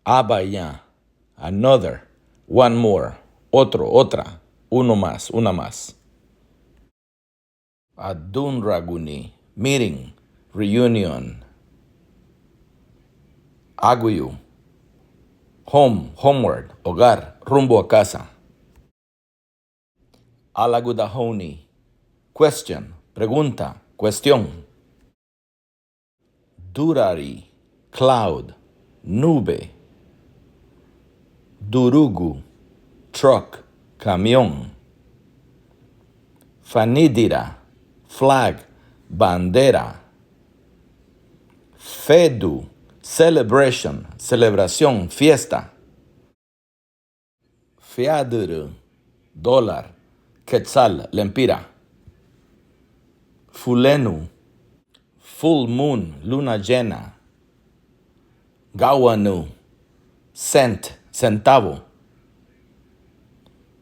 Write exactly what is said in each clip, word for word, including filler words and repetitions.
Aban ya. Another. One more. Otro, otra. Uno más, una más. Adunraguni. Meeting. Reunion. Aguyu. Home, homeward, hogar, rumbo a casa. Alagüdahouni. Question, pregunta, cuestión. Durari, cloud, nube. Durugu, truck, camión. Fanidira, flag, bandera. Fedu, celebration, celebración, fiesta. Fiadürü, dólar, quetzal, lempira. Fulenu, full moon, luna llena. Gawanu, cent, centavo.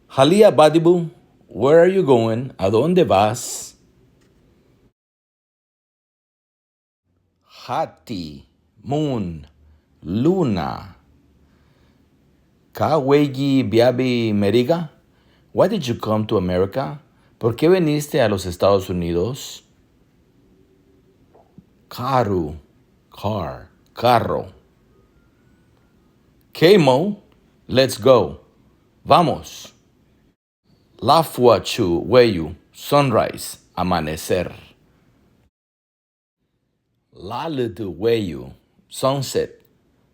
Halía badibu, where are you going? ¿A dónde vas? Hati, moon, luna. Ka uéigi biabin Meriga? Why did you come to America? ¿Por qué viniste a los Estados Unidos? Karu, car, carro. Keimou, let's go. Vamos. Láfuachu weyu, sunrise, amanecer. Lálüdü weyu, sunset,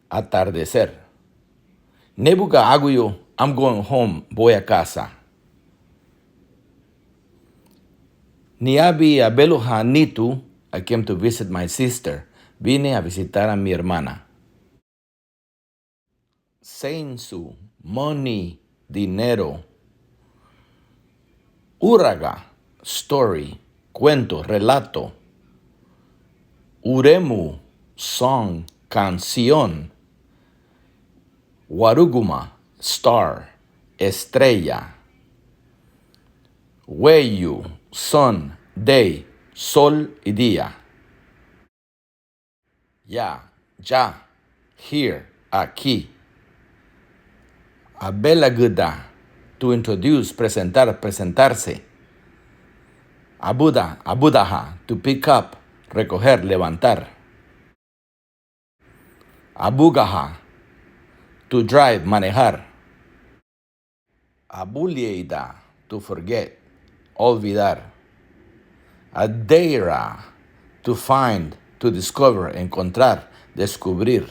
atardecer. Nebuga aguyu, I'm going home, voy a casa. Niabin abeluha nitu, I came to visit my sister. Vine a visitar a mi hermana. Seinsu, money, dinero. Úraga, story, cuento, relato. Uremu, song, canción. Waruguma, star, estrella. Weyu, sun, day, sol y día. Ya, ya. Here, aquí. Abelagüda, to introduce, presentar, presentarse. Abuda, abudaha, to pick up, recoger, levantar. Abugaha, to drive, manejar. Abulieida, to forget, olvidar. Adeira, to find, to discover, encontrar, descubrir.